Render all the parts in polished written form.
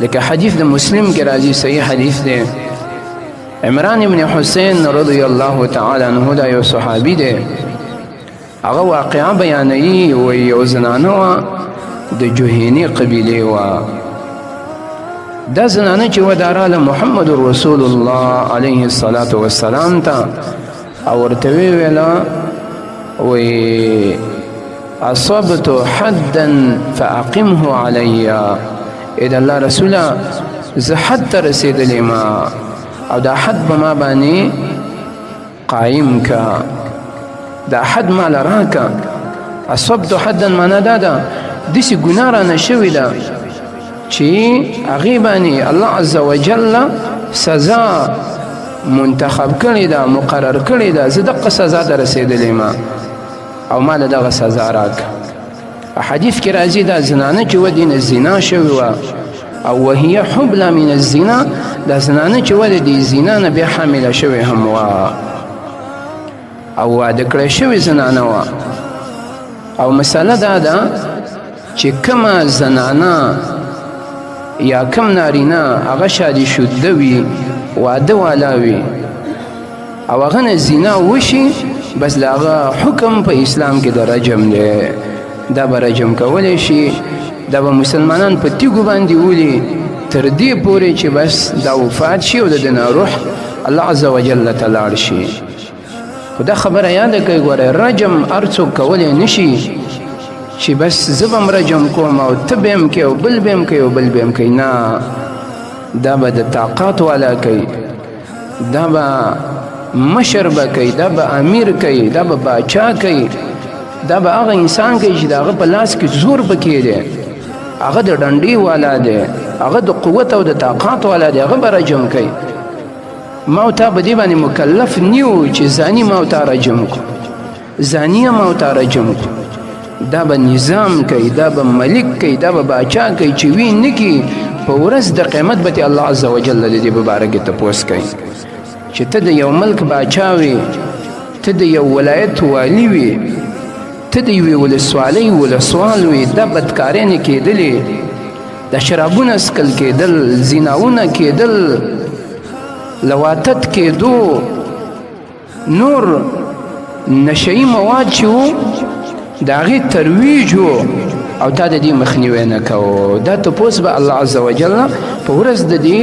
لکه حدیث د مسلم کې راځي، صحیح حدیث دی. عمران ابن حسین رضی الله تعالی عنه دا یو صحابي دی، هغه واقعه بیانوي. وایي یو زنانه وه د جهینې قبیلې وه. دا زنانه چې وه دا راله محمد رسول الله علیه الصلاة والسلام ته او ورته ویې ویله، وایي اصبت حدا فاقمه علی. ای د الله رسوله، زه حد ته رسېدلی ما او دا حد به ما باندې قایم که، دا حد ما له راکه. اصبت حدا معنا دا ده داسې ګناه رانه شوې ده چې هغې باندې الله عز وجل سزا منتخب کړې ده، مقرر کړې ده، زه دقه سزا ته رسېدلی ما او ما له دغه سزا راکه. حدیث کې راځي دا زنانه چې وه دینه زنا شوې وه او وهي حبله من الزنا، دا زنانه چې وه د دې زنا نه بیا حامله شوې هم وه او واده کړی شوې زنانه وه. او مسله دا ده چې کومه زنانه یا کوم نارینه هغه شادي شده وي، واده والا وي او هغه نه زنا وشي، بس د هغه حکم په اسلام کې د رجم دی. دا به رجم کولی شي، دا به مسلمانان په تیږو باندې ولي تر دې پورې چې بس دا وفات شي او د ده نه روح الله عز وجل ته لاړ شي. خو دا خبره یاده کړئ، ګوره رجم هر څوک کولی نشي چې بس زه به هم رجم کوم او ته به هم کوې او بل به هم کوي او بل به هم کوي. نه، دا به د طاقت والا کوي، دا به مشر به کوي، دا به امیر کوي، دا به باچا کوي، دا به هغه انسان کوي چې د هغه په لاس کې زور پکې دی، هغه د ډنډې والا دی، هغه د قوت او د طاقت والا دی، هغه به رجم کوي. ما او تا په دې باندې مکلف نیو چې ځاني ما او تا رجم کو، زانیه ما او تا رجم کو. دا به نظام کوي، دا به ملک کوي، دا به باچا کوي چې وی نه کي په ورځ د قیامت به الله عز وجل د دې په باره کې تپوس کوي چې ته د یو ملک باچا وې، ته د یو ولایت والي وې، ته د یوې ولسوالۍ ولسوال وې، دا بدکارۍ نه کېدلې، دا شرابونه څکل کېدل، زیناونه کېدل، لواطت کېدو، نور نشهیي مواد چې وو د هغې ترویج وو او تا د دې مخنیوی نه کوو. دا تپوس به الله عز وجل په ورځ د دې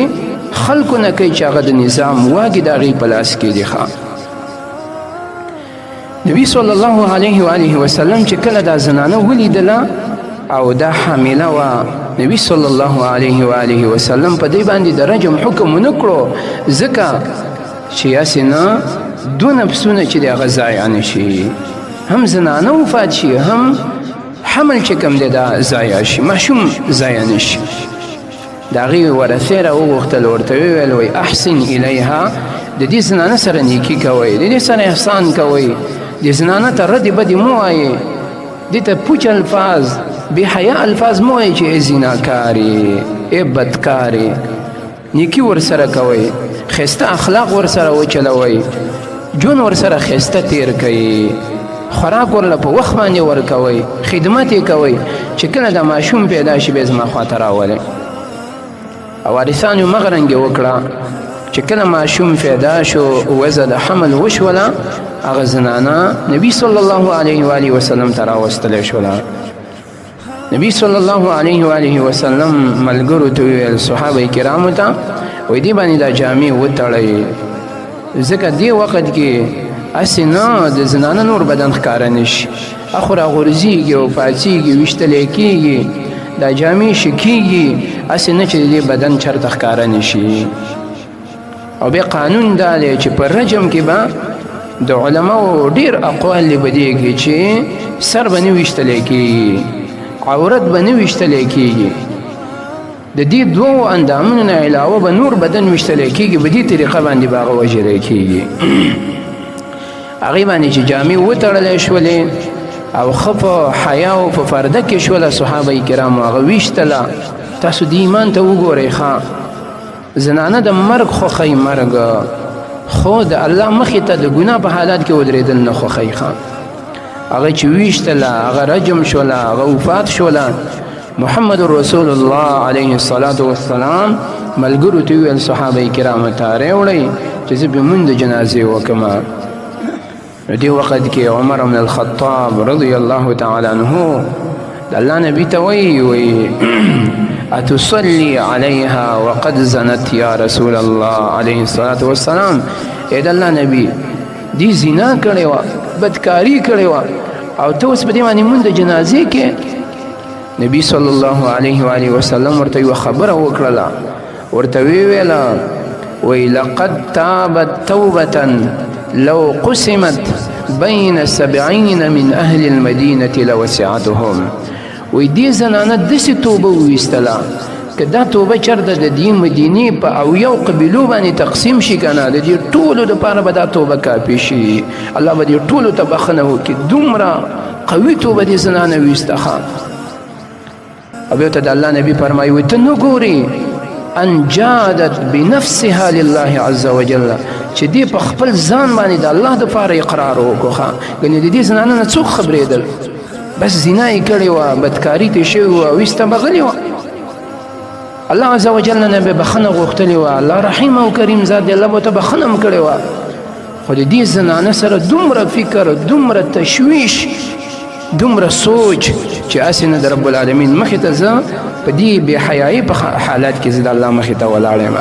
خلکو نه کوي چې هغه د نظام واګې د هغې په لاس کې دي. ښه، نبی صلی الله علیه و آله وسلم چې کله دا زنانه ولیدله او دا حامله وه، نبی صلی الله علیه و آله وسلم په دې باندې د رجم حکم ونه کړو، ځکه چې هسې نه دوه نفسونه چې د هغه ضایع نه شي، هم زنانه وفات شي، هم حمل چې کوم دی دا ضایع شي، ماشوم ضایع نه شي. د هغې ورثې را وغوښتل، ورته ویې ویل، وایي احسن الیها، د دې زنانه سره نیکي کوئ، د دې سره احسان کوئ، دې زنانه ته ردې بدې مه وایئ، دې ته پوچ الفاظ، بې حیا الفاظ مه وایئ چې ای زیناکارې، ای بدکارې. نیکي ورسره کوئ، ښایسته اخلاق ورسره وچلوئ، ژوند ورسره ښایسته تیر کړئ، خوراک ورله په وخت باندې ورکوئ، خدمت یې کوئ، چې کله دا ماشوم پیدا شي بیا زما خواته راولئ. او وارثانو یې مغه رنګې وکړه چې کله ماشوم پیدا شو، وضع د حمل وشوله، هغه زنانه نبی صلی الله علیه و آله وسلم ته راوستلی شوله. نبی صلی الله علیه و آله وسلم ملګرو ته وویل، صحابه کرامو ته، وایي دې باندې دا جامې وتړئ، ځکه دې وخت کې هسې نه د زنانه نور بدن ښکاره نه شي، اخو راغورځېږي او پاڅېږي، ویشتلی کېږي، دا جامې شکېږي، هسې نه چې د دې بدن چېرته ښکاره نه شي. او بیا قانون دا دی چې په رجم کې به د علماو ډیر اقوال دی په دې کې چې سر به نه ویشتلی کېږي، عورت به نه ویشتلی کېږي، د دې دوو اندامونو نه علاوه به نور بدن ویشتلی کېږي، په دې طریقه باندې به هغه وژلی کېږي. هغې باندې چې جامې وتړلی شولې او ښه په حیا او په پرده کې شوله، صحابه کرامو هغه ویشتله. تاسو دې ایمان ته وګورئ، ښه زنانه د مرګ خوښوي، مرګ خو د الله مخې ته د ګناه په حالت کې ودرېدل نه خوښوي. ښه، هغه چې ویشتله، هغه رجم شوله، هغه وفات شوله. محمد رسول الله علیه الصلاة والسلام ملګرو ته وویل، صحابه کرامو ته راوړئ چې زه به مونږ د جنازې وکړم. نو دې وخت کې عمر بن الخطاب رضی الله تعالی عنه د الله نبی ته وایي، وایي اتصلي عليها وقد زنت یا رسول الله علیه الصلاة والسلام. ای د الله نبی، دې زنا کړې وه، بدکاري کړې وه، او ته اوس په دې باندې مونږ د جنازې کې؟ نبی صلی الله علیه و آله وسلم ورته یوه خبره وکړله، ورته ویې ویله، وایي لقد تابت توبة لو قسمت بين 70 من أهل المدينة لوسعتهم. وایي دې زنانه داسې توبه وویستله که دا توبه چېرته د دې مدینې په 70 قبیلو باندې تقسیم شي که نه، د دې ټولو دپاره به دا توبه کافي شي، الله به دې ټولو ته بخښنه وکړي. دومره قوي توبه دې زنانه ویسته. ښه، او بیا ته د الله نبی فرمایي، وایي ته نه ګورې ان جادت بنفسها لله عز وجل، چې دې په خپل ځان باندې د الله دپاره اقرار وکړو. ښه، ګنې د دې زنانه نه څوک خبرېدل؟ بس زنا یې کړې وه، بدکاري ترې شوې وه، ویسته به غلې وه. الله عز وجل نه به بخښنه غوښتلې وه، الله رحیم او کریم ذات دی، الله به ورته بخښنه هم کړې وه. خو د دې زنانه سره دومره فکر، دومره تشویش، دومره سوچ چې هسې نه د رب العالمین مخې ته زه په دې بې حیایۍ په حالت کې زه د الله مخې ته ولاړ یم.